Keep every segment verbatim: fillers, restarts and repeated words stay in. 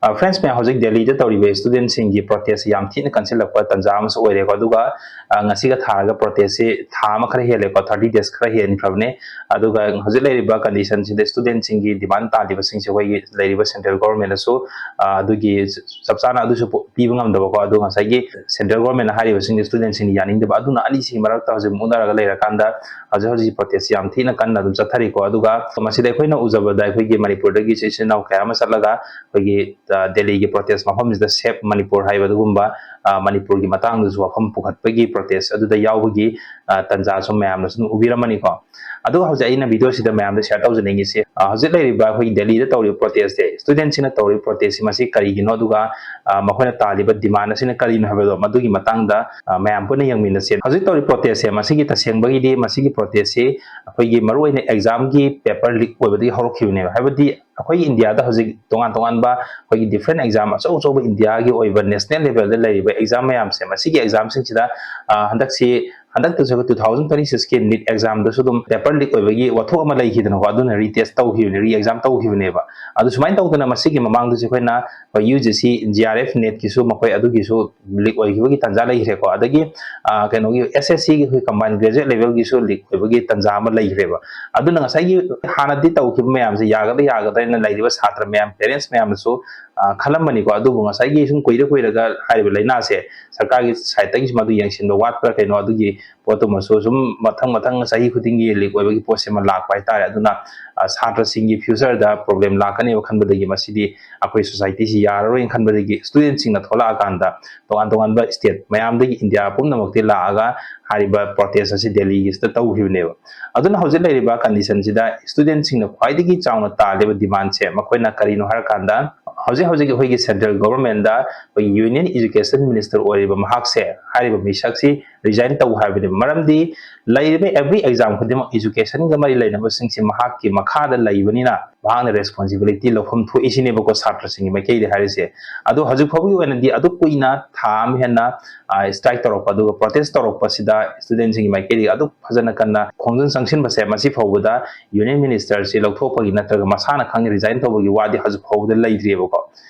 Friends ꯃꯌꯥꯝ, ꯍꯧꯖꯤꯛ ꯗꯦꯜꯂꯤꯗ ꯇꯧꯔꯤꯕ ꯁ꯭ꯇꯨꯗꯦꯟꯁꯤꯡꯒꯤ ꯄ꯭ꯔꯣꯇꯦꯁ ꯌꯥꯝ ꯊꯤꯅ ꯀꯟꯁꯤꯜꯂꯛꯄ ꯇꯥꯟꯖꯥ ꯑꯃꯁꯨ ꯑꯣꯏꯔꯦꯀꯣ꯫ ꯑꯗꯨꯒ ꯉꯁꯤꯒ ꯊꯥꯔꯒ ꯄ꯭ꯔꯣꯇꯦꯁꯁꯤ ꯊꯥ ꯑꯃ ꯈꯔ ꯍꯦꯜꯂꯦꯀꯣ, ꯊꯥꯔꯇꯤ ꯗꯦꯖ ꯈꯔ ꯍꯦꯟꯈ꯭ꯔꯕꯅꯦ꯫ ꯑꯗꯨꯒ ꯍꯧꯖꯤꯛ ꯂꯩꯔꯤꯕ ꯀꯟꯗꯤꯁꯟꯁꯤꯗ ꯁ꯭ꯇꯨꯗꯦꯟꯁꯤꯡꯒꯤ ꯗꯤꯃꯥꯟ ꯇꯥꯜꯂꯤꯕꯁꯤꯡꯁꯦ ꯑꯩꯈꯣꯏꯒꯤ ꯂꯩꯔꯤꯕ ꯁꯦꯟꯇ꯭ꯔꯦꯜ ꯒꯣꯔꯃꯦꯟꯅꯁꯨ ꯑꯗꯨꯒꯤ ꯆꯞ ꯆꯥꯅ ꯑꯗꯨꯁꯨ ꯄꯤꯕ ꯉꯝꯗꯕꯀꯣ꯫ ꯑꯗꯨ ꯉꯁꯥꯏꯒꯤ ꯁꯦꯟꯇ꯭ꯔꯦꯜ ꯒꯣꯔꯃꯦꯟꯅ ꯍꯥꯏꯔꯤꯕꯁꯤꯡꯁꯦ ꯁ꯭ꯇꯨꯗꯦꯟꯁꯤꯡꯅ ꯌꯥꯅꯤꯡꯗꯕ, ꯑꯗꯨꯅ ꯑꯅꯤꯁꯤꯒꯤ ꯃꯔꯛꯇ ꯍꯧꯖꯤꯛ ꯃꯨꯛꯅꯔꯒ ꯂꯩꯔꯀꯥꯟꯗ ꯍꯧꯖꯤꯛ ꯍꯧꯖꯤꯛ ꯄ꯭ꯔꯣꯇꯦꯁ ꯌꯥꯝ ꯊꯤꯅ ꯀꯟꯅ ꯑꯗꯨꯝ ꯆꯠꯊꯔꯤꯀꯣ꯫ ꯑꯗꯨꯒ ꯃꯁꯤꯗ ꯑꯩꯈꯣꯏꯅ ꯎꯖꯕꯗ ꯑꯩꯈꯣꯏꯒꯤ ꯃꯅꯤꯄꯨꯔꯗꯒꯤ ꯏꯆꯤꯜ ꯏꯅꯥꯎ ꯀꯌꯥ ꯑꯃ ꯆꯠꯂꯒ ꯑꯩꯈꯣꯏꯒꯤ ꯗꯦꯜꯂꯤꯒꯤ ꯄ꯭ꯔꯣꯇꯦꯁ ꯃꯐꯝꯁꯤꯗ ꯁꯦꯞ ꯃꯅꯤꯄꯨꯔ ꯍꯥꯏꯕ ꯑꯗꯨꯒꯨꯝꯕ ꯃꯅꯤꯄꯨꯔꯒꯤ ꯃꯇꯥꯡꯗꯁꯨ ꯋꯥꯐꯝ ꯄꯨꯈꯠꯄꯒꯤ ꯄ꯭ꯔꯣꯇꯦꯁ ꯑꯗꯨꯗ ꯌꯥꯎꯕꯒꯤ ꯇꯥꯟꯖꯥꯁꯨ ꯃꯌꯥꯝꯅꯁꯨ ꯑꯗꯨꯝ ꯎꯕꯤꯔꯝꯃꯅꯤꯀꯣ꯫ ꯑꯗꯨꯒ ꯍꯧꯖꯤꯛ ꯑꯩꯅ ꯚꯤꯗꯤꯑꯣꯁꯤꯗ ꯃꯌꯥꯝꯗ ꯁꯤꯌꯔ ꯇꯧꯖꯅꯤꯡꯉꯤꯁꯦ, ꯍꯧꯖꯤꯛ ꯂꯩꯔꯤꯕ ꯑꯩꯈꯣꯏꯒꯤ ꯗꯦꯜꯂꯤꯗ ꯇꯧꯔꯤꯕ ꯄ꯭ꯔꯣꯇꯦꯁꯁꯦ, ꯁ꯭ꯇꯨꯗꯦꯟꯁꯤꯡꯅ ꯇꯧꯔꯤꯕ ꯄ꯭ꯔꯣꯇꯦꯁꯁꯤ ꯃꯁꯤ ꯀꯔꯤꯒꯤꯅꯣ, ꯑꯗꯨꯒ ꯃꯈꯣꯏꯅ ꯇꯥꯜꯂꯤꯕ ꯗꯤꯃꯥꯟ ꯑꯁꯤꯅ ꯀꯔꯤꯅꯣ ꯍꯥꯏꯕꯗꯣ, ꯃꯗꯨꯒꯤ ꯃꯇꯥꯡꯗ ꯃꯌꯥꯝ ꯄꯨꯟꯅ ꯌꯦꯡꯃꯤꯟꯅꯁꯦ꯫ ꯍꯧꯖꯤꯛ ꯇꯧꯔꯤꯕ ꯄ꯭ꯔꯣꯇꯦꯁꯁꯦ, ꯃꯁꯤꯒꯤ ꯇꯁꯦꯡꯕꯒꯤꯗꯤ ꯃꯁꯤꯒꯤ ꯄ꯭ꯔꯣꯇꯦꯁꯁꯤ ꯑꯩꯈꯣꯏꯒꯤ ꯃꯔꯨꯑꯣꯏꯅ ꯑꯦꯛꯖꯥꯝꯒꯤ ꯄꯦꯄꯔ ꯂꯤꯛ ꯑꯣꯏꯕꯗꯒꯤ ꯍꯧꯔꯛꯈꯤꯕꯅꯦꯕ꯫ ꯍꯥꯏꯕꯗꯤ ꯑꯩꯈꯣꯏꯒꯤ ꯏꯟꯗꯤꯌꯥꯗ ꯍꯧꯖꯤꯛ ꯇꯣꯉꯥꯟ ꯇꯣꯉꯥꯟꯕ ꯑꯩꯈꯣꯏꯒꯤ ꯗꯤꯐ꯭ꯔꯦꯟ ꯑꯦꯛꯖꯥꯝ, ꯑꯆꯧ ꯑꯆꯧꯕ ꯏꯟꯗꯤꯌꯥꯒꯤ ꯑꯣꯏꯕ ꯅꯦꯁꯅꯦꯜ ꯂꯦꯚꯦꯜꯗ ꯂꯩꯔꯤꯕ ꯑꯦꯛꯖꯥꯝ ꯃꯌꯥꯝꯁꯦ, ꯃꯁꯤꯒꯤ ꯑꯦꯛꯖꯥꯝꯁꯤꯡꯁꯤꯗ ꯍꯟꯗꯛꯁꯤ ꯍꯟꯗꯛꯇꯁꯨ ꯑꯩꯈꯣꯏ ꯇꯨ ꯊꯥꯎꯖꯟ ꯇ꯭ꯋꯦꯟꯇꯤ ꯁꯤꯛꯁꯀꯤ ꯅꯤꯠ ꯑꯦꯛꯖꯥꯝꯗꯁꯨ ꯑꯗꯨꯝ ꯄꯦꯄꯔ ꯂꯤꯛ ꯑꯣꯏꯕꯒꯤ ꯋꯥꯊꯣꯛ ꯑꯃ ꯂꯩꯈꯤꯗꯅꯀꯣ꯫ ꯑꯗꯨꯅ ꯔꯤꯇꯦꯁ ꯇꯧꯈꯤꯕꯅꯦ, ꯔꯤ ꯑꯦꯛꯖꯥꯝ ꯇꯧꯈꯤꯕꯅꯦꯕ꯫ ꯑꯗꯨ ꯁꯨꯃꯥꯏꯅ ꯇꯧꯗꯅ ꯃꯁꯤꯒꯤ ꯃꯃꯥꯡꯗꯁꯨ ꯑꯩꯈꯣꯏꯅ ꯑꯩꯈꯣꯏ U G C, G R F, ꯅꯦꯠꯀꯤꯁꯨ ꯃꯈꯣꯏ ꯑꯗꯨꯒꯤꯁꯨ ꯂꯤꯛ ꯑꯣꯏꯈꯤꯕꯒꯤ ꯇꯥꯟꯖꯥ ꯂꯩꯈ꯭ꯔꯦꯀꯣ꯫ ꯑꯗꯒꯤ ꯀꯩꯅꯣꯒꯤ ꯑꯦꯁ ꯑꯦꯁ ꯁꯤꯒꯤ ꯑꯩꯈꯣꯏ ꯀꯝꯕꯥꯏꯟ ꯒ꯭ꯔꯦꯖꯨꯑꯦꯠ ꯂꯦꯚꯦꯜꯒꯤꯁꯨ ꯂꯤꯛ ꯑꯣꯏꯕꯒꯤ ꯇꯥꯟꯖꯥ ꯑꯃ ꯂꯩꯈ꯭ꯔꯦꯕ꯫ ꯑꯗꯨꯅ ꯉꯁꯥꯏꯒꯤ ꯍꯥꯟꯅꯗꯤ ꯇꯧꯈꯤꯕ ꯃꯌꯥꯝꯁꯦ ꯌꯥꯒꯗ꯭ꯔꯥ ꯌꯥꯒꯗ꯭ꯔꯥ ꯍꯥꯏꯅ ꯂꯩꯔꯤꯕ ꯁꯥꯇ꯭ꯔ ꯃꯌꯥꯝ, ꯄꯦꯔꯦꯟꯁ ꯃꯌꯥꯝꯅꯁꯨ ꯈꯜꯂꯝꯕꯅꯤꯀꯣ꯫ ꯑꯗꯨꯕꯨ ꯉꯁꯥꯏꯒꯤ ꯁꯨꯝ ꯀꯨꯏꯔ ꯀꯨꯏꯔꯒ ꯍꯥꯏꯔꯤꯕ ꯂꯥꯏꯅꯥꯁꯦ ꯁꯔꯀꯥꯔꯒꯤ ꯁꯥꯏꯠꯇꯒꯤꯁꯨ ꯃꯗꯨ ꯌꯦꯡꯁꯤꯟꯕ ꯋꯥꯠꯄ꯭ꯔꯥ ꯀꯩꯅꯣ, ꯑꯗꯨꯒꯤ ꯄꯣꯠꯇꯨꯃꯁꯨ ꯁꯨꯝ ꯃꯊꯪ ꯃꯊꯪ ꯆꯍꯤ ꯈꯨꯗꯤꯡꯒꯤ ꯂꯤꯛ ꯑꯣꯏꯕꯒꯤ ꯄꯣꯠꯁꯤꯃ ꯂꯥꯛꯄ ꯍꯥꯏꯇꯥꯔꯦ꯫ ꯑꯗꯨꯅ ꯁꯥꯇ꯭ꯔꯁꯤꯡꯒꯤ ꯐ꯭ꯌꯨꯆꯔꯗ ꯄ꯭ꯔꯣꯕ꯭ꯂꯦꯝ ꯂꯥꯛꯀꯅꯦꯕ ꯈꯟꯕꯗꯒꯤ ꯃꯁꯤꯗꯤ ꯑꯩꯈꯣꯏ ꯁꯣꯁꯥꯏꯇꯤꯁꯤ ꯌꯥꯔꯔꯣꯏꯅ ꯈꯟꯕꯗꯒꯤ ꯁ꯭ꯇꯨꯗꯦꯟꯁꯤꯡꯅ ꯊꯣꯛꯂꯛꯑꯀꯥꯟꯗ ꯇꯣꯉꯥꯟ ꯇꯣꯉꯥꯟꯕ ꯁ꯭ꯇꯦꯠ ꯃꯌꯥꯝꯗꯒꯤ ꯏꯟꯗꯤꯌꯥ ꯄꯨꯝꯅꯃꯛꯇꯤ ꯂꯥꯛꯑꯒ ꯍꯥꯏꯔꯤꯕ ꯄ꯭ꯔꯣꯇꯦꯁ ꯑꯁꯤ ꯗꯦꯜꯂꯤꯒꯤꯁꯤꯗ ꯇꯧꯈꯤꯕꯅꯦꯕ꯫ ꯑꯗꯨꯅ ꯍꯧꯖꯤꯛ ꯂꯩꯔꯤꯕ ꯀꯟꯗꯤꯁꯟꯁꯤꯗ ꯁ꯭ꯇꯨꯗꯦꯟꯁꯤꯡꯅ ꯈ꯭ꯋꯥꯏꯗꯒꯤ ꯆꯥꯎꯅ ꯇꯥꯜꯂꯤꯕ ꯗꯤꯃꯥꯟꯁꯦ ꯃꯈꯣꯏꯅ ꯀꯔꯤꯅꯣ ꯍꯥꯏꯔꯀꯥꯟꯗ, ꯍꯧꯖꯤꯛ ꯍꯧꯖꯤꯛ ꯑꯩꯈꯣꯏꯒꯤ ꯁꯦꯟꯇ꯭ꯔꯦꯜ ꯒꯣꯚꯔꯟꯃꯦꯟꯗ ꯑꯩꯈꯣꯏꯒꯤ ꯌꯨꯅꯤꯌꯟ ꯏꯖꯨꯀꯦꯁꯟ ꯃꯤꯅꯤꯁꯇꯔ ꯑꯣꯏꯔꯤꯕ ꯃꯍꯥꯛꯁꯦ ꯍꯥꯏꯔꯤꯕ ꯃꯤꯁꯛꯁꯤ ꯔꯤꯖꯥꯏꯟ ꯇꯧ ꯍꯥꯏꯕꯅꯦꯕ꯫ ꯃꯔꯝꯗꯤ ꯂꯩꯔꯤꯕ ꯑꯦꯚ꯭ꯔꯤ ꯑꯦꯛꯖꯥꯝ ꯈꯨꯗꯤꯡꯃꯛ ꯏꯖꯨꯀꯦꯁꯟꯒ ꯃꯔꯤ ꯂꯩꯅꯕꯁꯤꯡꯁꯤ ꯃꯍꯥꯛꯀꯤ ꯃꯈꯥꯗ ꯂꯩꯕꯅꯤꯅ ꯃꯍꯥꯛꯅ ꯔꯦꯁꯄꯣꯟꯁꯤꯕꯤꯂꯤꯇꯤ ꯂꯧꯐꯝ ꯊꯣꯛꯏꯁꯤꯅꯦꯕꯀꯣ ꯁꯥꯇ꯭ꯔꯁꯤꯡꯒꯤ ꯃꯥꯏꯀꯩꯗ ꯍꯥꯏꯔꯤꯁꯦ꯫ ꯑꯗꯣ ꯍꯧꯖꯤꯛ ꯐꯥꯎꯕꯒꯤ ꯑꯣꯏꯅꯗꯤ ꯑꯗꯨ ꯀꯨꯏꯅ ꯊꯥ ꯑꯃ ꯍꯦꯟꯅ ꯁ꯭ꯇ꯭ꯔꯥꯏꯛ ꯇꯧꯔꯛꯄ ꯑꯗꯨꯒ ꯄ꯭ꯔꯣꯇꯦꯁ ꯇꯧꯔꯛꯄꯁꯤꯗ ꯁ꯭ꯇꯨꯗꯦꯟꯁꯤꯡꯒꯤ ꯃꯥꯏꯀꯩꯗꯒꯤ ꯑꯗꯨꯛ ꯐꯖꯅ ꯀꯟꯅ ꯈꯣꯡꯖꯪ ꯆꯪꯁꯤꯟꯕꯁꯦ ꯃꯁꯤ ꯐꯥꯎꯕꯗ ꯌꯨꯅꯤꯌꯟ ꯃꯤꯅꯤꯁꯇꯔꯁꯤ ꯂꯧꯊꯣꯛꯄꯒꯤ ꯅꯠꯇ꯭ꯔꯒ ꯃꯁꯥꯅ ꯈꯪꯅ ꯔꯤꯖꯥꯏꯟ ꯇꯧꯕꯒꯤ ꯋꯥꯗꯤ ꯍꯧꯖꯤꯛ ꯐꯥꯎꯕꯗ ꯂꯩꯇ꯭ꯔꯤꯑꯕꯀꯣ꯫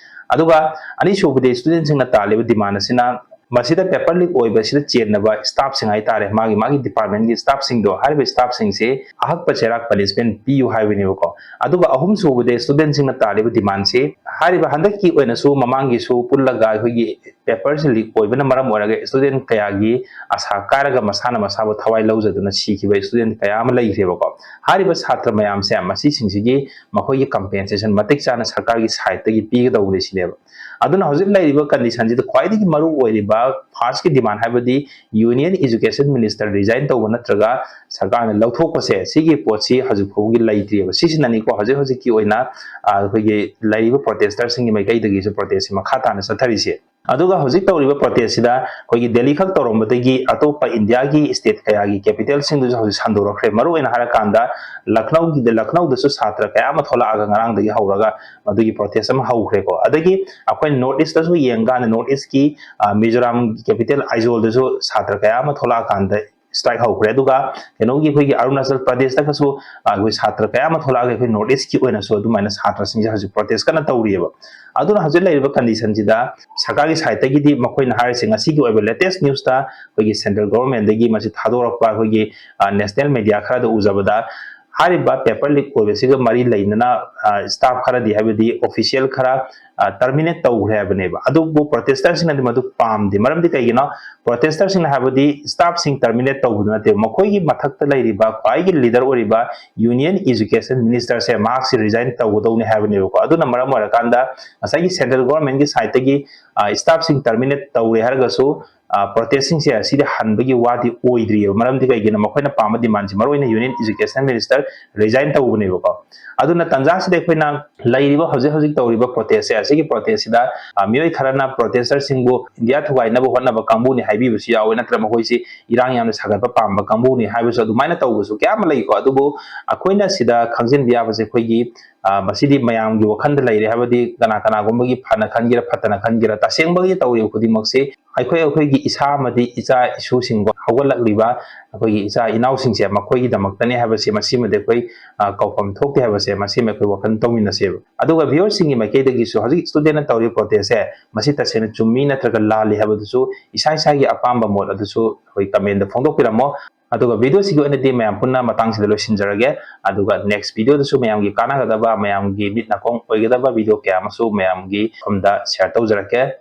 ꯑꯗꯨꯒ ꯑꯅꯤꯁꯨꯕꯗꯤ studentꯁꯤꯡꯅ ꯇꯥꯜꯂꯤꯕ demand ꯑꯁꯤꯅ ꯃꯁꯤꯗ paper leak ꯑꯣꯏꯕꯁꯤꯗ ꯆꯦꯟꯅꯕ staffꯁꯤꯡ ꯍꯥꯏꯇꯥꯔꯦ, ꯃꯥꯒꯤ ꯃꯥꯒꯤ departmentꯀꯤ staffꯁꯤꯡꯗꯣ, ꯍꯥꯏꯔꯤꯕ staffꯁꯤꯡꯁꯦ ꯑꯍꯛꯄ ꯆꯩꯔꯥꯛ punishment ꯄꯤꯌꯨ ꯍꯥꯏꯕꯅꯦꯕꯀꯣ꯫ ꯑꯗꯨꯒ ꯑꯍꯨꯝꯁꯨꯕꯗꯤ studentꯁꯤꯡꯅ ꯇꯥꯜꯂꯤꯕ demandꯁꯤ, ꯍꯥꯏꯔꯤꯕ ꯍꯟꯗꯛꯀꯤ ꯑꯣꯏꯅꯁꯨ ꯃꯃꯥꯡꯒꯤꯁꯨ ꯄꯨꯜꯂꯒ ꯑꯩꯈꯣꯏꯒꯤ paperꯁꯤ leak ꯑꯣꯏꯕꯅ ꯃꯔꯝ ꯑꯣꯏꯔꯒ student ꯀꯌꯥꯒꯤ ꯑꯁꯥ ꯀꯥꯏꯔꯒ ꯃꯁꯥꯅ ꯃꯁꯥꯕꯨ ꯊꯋꯥꯏ ꯂꯧꯖꯗꯨꯅ ꯁꯤꯈꯤꯕ student ꯀꯌꯥ ꯑꯃ ꯂꯩꯈ꯭ꯔꯦꯕꯀꯣ꯫ ꯍꯥꯏꯔꯤꯕ ꯁꯥꯇ꯭ꯔ ꯃꯌꯥꯝꯁꯦ ꯃꯁꯤꯁꯤꯡꯁꯤꯒꯤ ꯃꯈꯣꯏꯒꯤ compensation ꯃꯇꯤꯛ ꯆꯥꯅ ꯁꯔꯀꯥꯔꯒꯤ sideꯇꯒꯤ ꯄꯤꯒꯗꯧꯕꯅꯤ ꯁꯤꯅꯦꯕ꯫ ꯑꯗꯨꯅ ꯍꯧꯖꯤꯛ ꯂꯩꯔꯤꯕ conditionꯁꯤꯗ ꯈ꯭ꯋꯥꯏꯗꯒꯤ ꯃꯔꯨ ꯑꯣꯏꯔꯤꯕ firstꯀꯤ demand ꯍꯥꯏꯕꯗꯤ Union Education Minister resign ꯇꯧꯕ ꯅꯠꯇ꯭ꯔꯒ ꯁꯔꯀꯥꯔꯅ ꯂꯧꯊꯣꯛꯄꯁꯦ, ꯁꯤꯒꯤ ꯄꯣꯠꯁꯤ ꯍꯧꯖꯤꯛ ꯐꯥꯎꯒꯤ ꯂꯩꯇ꯭ꯔꯤꯑꯕ꯫ ꯁꯤꯁꯤꯅꯅꯤꯀꯣ ꯍꯧꯖꯤꯛ ꯍꯧꯖꯤꯛꯀꯤ ꯑꯣꯏꯅ, ꯑ, ꯑꯩꯈꯣꯏꯒꯤ ꯂꯩꯔꯤꯕ protesters ꯁꯤꯡꯒꯤ ꯃꯥꯏꯀꯩꯗꯒꯤꯁꯨ protest ꯁꯤ ꯃꯈꯥ ꯇꯥꯅ ꯆꯠꯊꯔꯤꯁꯦ꯫ ꯑꯗꯨꯒ ꯍꯧꯖꯤꯛ ꯇꯧꯔꯤꯕ protest ꯁꯤꯗ ꯑꯩꯈꯣꯏꯒꯤ ꯗꯦꯜꯂꯤ ꯈꯛ ꯇꯧꯔꯝꯕꯗꯒꯤ ꯑꯇꯣꯞꯄ ꯏꯟꯗꯤꯌꯥꯒꯤ state ꯀꯌꯥꯒꯤ capital ꯁꯤꯡꯗꯁꯨ ꯍꯧꯖꯤꯛ ꯁꯟꯗꯣꯔꯛꯈ꯭ꯔꯦ꯫ ꯃꯔꯨꯑꯣꯏꯅ ꯍꯥꯏꯔꯀꯥꯟꯗ ꯂꯈꯅꯧꯒꯤꯗ, ꯂꯈꯅꯧꯗꯁꯨ ꯁꯥꯇ꯭ꯔ ꯀꯌꯥ ꯑꯃ ꯊꯣꯛꯂꯛꯑꯒ ꯉꯔꯥꯡꯗꯒꯤ ꯍꯧꯔꯒ ꯃꯗꯨꯒꯤ protest ꯑꯃ ꯍꯧꯈ꯭ꯔꯦꯀꯣ꯫ ꯑꯗꯒꯤ ꯑꯩꯈꯣꯏ North East ꯇꯁꯨ ꯌꯦꯡꯀꯥꯟꯗ North East ꯀꯤ, ꯑ, ꯃꯤꯖꯣꯔꯥꯝ capital ꯑꯥꯏꯖꯣꯜꯗꯁꯨ ꯁꯥꯇ꯭ꯔ ꯀꯌꯥ ꯑꯃ ꯊꯣꯛꯂꯛꯑꯀꯥꯟꯗ strike ꯍꯧꯈ꯭ꯔꯦ꯫ ꯑꯗꯨꯒ ꯀꯩꯅꯣꯒꯤ ꯑꯩꯈꯣꯏꯒꯤ ꯑꯔꯨꯅꯥꯆꯜ ꯄ꯭ꯔꯗꯦꯁꯇꯒꯁꯨ, ꯑ, ꯑꯩꯈꯣꯏ ꯁꯥꯇ꯭ꯔ ꯀꯌꯥ ꯑꯃ ꯊꯣꯛꯂꯛꯑꯒ ꯑꯩꯈꯣꯏ North East ꯀꯤ ꯑꯣꯏꯅꯁꯨ ꯑꯗꯨꯃꯥꯏꯅ ꯁꯥꯇ꯭ꯔꯁꯤꯡꯁꯦ ꯍꯧꯖꯤꯛ protest ꯀꯟꯅ ꯇꯧꯔꯤꯑꯕ꯫ ꯑꯗꯨꯅ ꯍꯧꯖꯤꯛ ꯂꯩꯔꯤꯕ condition ꯁꯤꯗ ꯁꯔꯀꯥꯔꯒꯤ side ꯇꯒꯤꯗꯤ ꯃꯈꯣꯏꯅ ꯍꯥꯏꯔꯤꯁꯦ, ꯉꯁꯤꯒꯤ ꯑꯣꯏꯕ latest news ꯇ ꯑꯩꯈꯣꯏꯒꯤ central government ꯇꯒꯤ ꯃꯁꯤ ꯊꯥꯗꯣꯔꯛꯄ ꯑꯩꯈꯣꯏꯒꯤ, ꯑ, national media ꯈꯔꯗ ꯎꯖꯕꯗ, ꯍꯥꯏꯔꯤꯕ paper leak ꯑꯣꯏꯕꯁꯤꯒ ꯃꯔꯤ ꯂꯩꯅꯅ, ꯑ, staff ꯈꯔꯗꯤ, ꯍꯥꯏꯕꯗꯤ official ꯈꯔ, ꯑ, terminate ꯇꯧꯈ꯭ꯔꯦ ꯍꯥꯏꯕꯅꯦꯕ꯫ ꯑꯗꯨꯕꯨ protester ꯁꯤꯡꯅꯗꯤ ꯃꯗꯨ ꯄꯥꯝꯗꯦ꯫ ꯃꯔꯝꯗꯤ ꯀꯩꯒꯤꯅꯣ? Protester ꯁꯤꯡꯅ ꯍꯥꯏꯕꯗꯤ staff ꯁꯤꯡ terminate ꯇꯧꯕꯗꯨ ꯅꯠꯇꯦ, ꯃꯈꯣꯏꯒꯤ ꯃꯊꯛꯇ ꯂꯩꯔꯤꯕ ꯈ꯭ꯋꯥꯏꯒꯤ leader ꯑꯣꯏꯔꯤꯕ Union Education Minister ꯁꯦ ꯃꯍꯥꯛꯁꯤ resign ꯇꯧꯒꯗꯧꯅꯤ ꯍꯥꯏꯕꯅꯦꯕꯀꯣ꯫ ꯑꯗꯨꯅ ꯃꯔꯝ ꯑꯣꯏꯔꯀꯥꯟꯗ ꯉꯁꯥꯏꯒꯤ central government ꯀꯤ side ꯇꯒꯤ, ꯑ, staff ꯁꯤꯡ terminate ꯇꯧꯔꯦ ꯍꯥꯏꯔꯒꯁꯨ, ꯑ, protest ꯁꯤꯡꯁꯦ ꯑꯁꯤꯗꯤ ꯍꯟꯕꯒꯤ ꯋꯥꯗꯤ ꯑꯣꯏꯗ꯭ꯔꯤꯑꯕ꯫ ꯃꯔꯝꯗꯤ ꯀꯩꯒꯤꯅꯣ? ꯃꯈꯣꯏꯅ ꯄꯥꯝꯕ demand ꯁꯤ, ꯃꯔꯨꯑꯣꯏꯅ Union Education Minister resign ꯇꯧꯕꯅꯦꯕꯀꯣ꯫ ꯑꯗꯨꯅ ꯇꯥꯟꯖꯥꯁꯤꯗ ꯑꯩꯈꯣꯏꯅ ꯂꯩꯔꯤꯕ ꯍꯧꯖꯤꯛ ꯍꯧꯖꯤꯛ ꯇꯧꯔꯤꯕ protest ꯁꯦ, ꯑꯁꯤꯒꯤ protest ꯁꯤꯗ, ꯑ, ꯃꯤꯑꯣꯏ ꯈꯔꯅ protester ꯁꯤꯡꯕꯨ ꯏꯟꯗꯤꯌꯥ ꯊꯨꯒꯥꯏꯅꯕ ꯍꯣꯠꯅꯕ ꯀꯥꯡꯕꯨꯅꯤ ꯍꯥꯏꯕꯤꯕꯁꯨ ꯌꯥꯎꯋꯦ, ꯅꯠꯇ꯭ꯔꯒ ꯃꯈꯣꯏꯁꯤ ꯏꯔꯥꯡ ꯌꯥꯝꯅ ꯁꯥꯒꯠꯄ ꯄꯥꯝꯕ ꯀꯥꯡꯕꯨꯅꯤ ꯍꯥꯏꯕꯁꯨ ꯑꯗꯨꯃꯥꯏꯅ ꯇꯧꯕꯁꯨ ꯀꯌꯥ ꯑꯃ ꯂꯩꯀꯣ꯫ ꯑꯗꯨꯕꯨ ꯑꯩꯈꯣꯏꯅ ꯁꯤꯗ ꯈꯪꯖꯤꯟꯕ ꯌꯥꯕꯁꯦ, ꯑꯩꯈꯣꯏꯒꯤ ꯑ, ꯃꯁꯤꯗꯤ ꯃꯌꯥꯝꯒꯤ ꯋꯥꯈꯜꯗ ꯂꯩꯔꯦ꯫ ꯍꯥꯏꯕꯗꯤ ꯀꯅꯥ ꯀꯅꯥꯒꯨꯝꯕꯒꯤ ꯐꯅ ꯈꯟꯒꯦꯔꯥ ꯐꯠꯇꯅ ꯈꯟꯒꯦꯔꯥ, ꯇꯁꯦꯡꯕꯒꯤ ꯇꯧꯔꯤꯕ ꯈꯨꯗꯤꯡꯃꯛꯁꯤ ꯑꯩꯈꯣꯏ ꯑꯩꯈꯣꯏꯒꯤ ꯏꯁꯥ ꯑꯃꯗꯤ ꯏꯆꯥ ꯏꯁꯨꯁꯤꯡꯕꯨ ꯍꯧꯒꯠꯂꯛꯂꯤꯕ ꯑꯩꯈꯣꯏꯒꯤ ꯏꯆꯥ ꯏꯅꯥꯎꯁꯤꯡꯁꯦ ꯃꯈꯣꯏꯒꯤꯗꯃꯛꯇꯅꯦ ꯍꯥꯏꯕꯁꯦ, ꯃꯁꯤꯃꯗꯤ ꯑꯩꯈꯣꯏ, ꯑ, ꯀꯥꯎꯐꯝ ꯊꯣꯛꯇꯦ ꯍꯥꯏꯕꯁꯦ, ꯃꯁꯤꯃ ꯑꯩꯈꯣꯏ ꯋꯥꯈꯜ ꯇꯧꯃꯤꯟꯅꯁꯦꯕ꯫ ꯑꯗꯨꯒ viewerꯁꯤꯡꯒꯤ ꯃꯥꯏꯀꯩꯗꯒꯤꯁꯨ ꯍꯧꯖꯤꯛ studentꯅ ꯇꯧꯔꯤꯕ protestꯁꯦ ꯃꯁꯤ ꯇꯁꯦꯡꯅ ꯆꯨꯝꯃꯤ ꯅꯠꯇ꯭ꯔꯒ ꯂꯥꯜꯂꯤ ꯍꯥꯏꯕꯗꯨꯁꯨ ꯏꯁꯥ ꯏꯁꯥꯒꯤ ꯑꯄꯥꯝꯕ ꯃꯣꯠ ꯑꯗꯨꯁꯨ ꯑꯩꯈꯣꯏ commentꯗ ꯐꯣꯡꯗꯣꯛꯄꯤꯔꯝꯃꯣ꯫ ꯑꯗꯨꯒ videoꯁꯤꯒꯤ ꯑꯣꯏꯅꯗꯤ ꯃꯌꯥꯝ ꯄꯨꯟꯅ ꯃꯇꯥꯡꯁꯤꯗ ꯂꯣꯏꯁꯤꯟꯖꯔꯒꯦ꯫ ꯑꯗꯨꯒ next videoꯗꯁꯨ ꯃꯌꯥꯝꯒꯤ ꯀꯥꯟꯅꯒꯗꯕ, ꯃꯌꯥꯝꯒꯤ ꯃꯤꯠ ꯅꯥꯀꯣꯡ ꯑꯣꯏꯒꯗꯕ video ꯀꯌꯥ ꯑꯃꯁꯨ ꯃꯌꯥꯝꯒꯤ ꯃꯐꯝꯗ share ꯇꯧꯖꯔꯛꯀꯦ꯫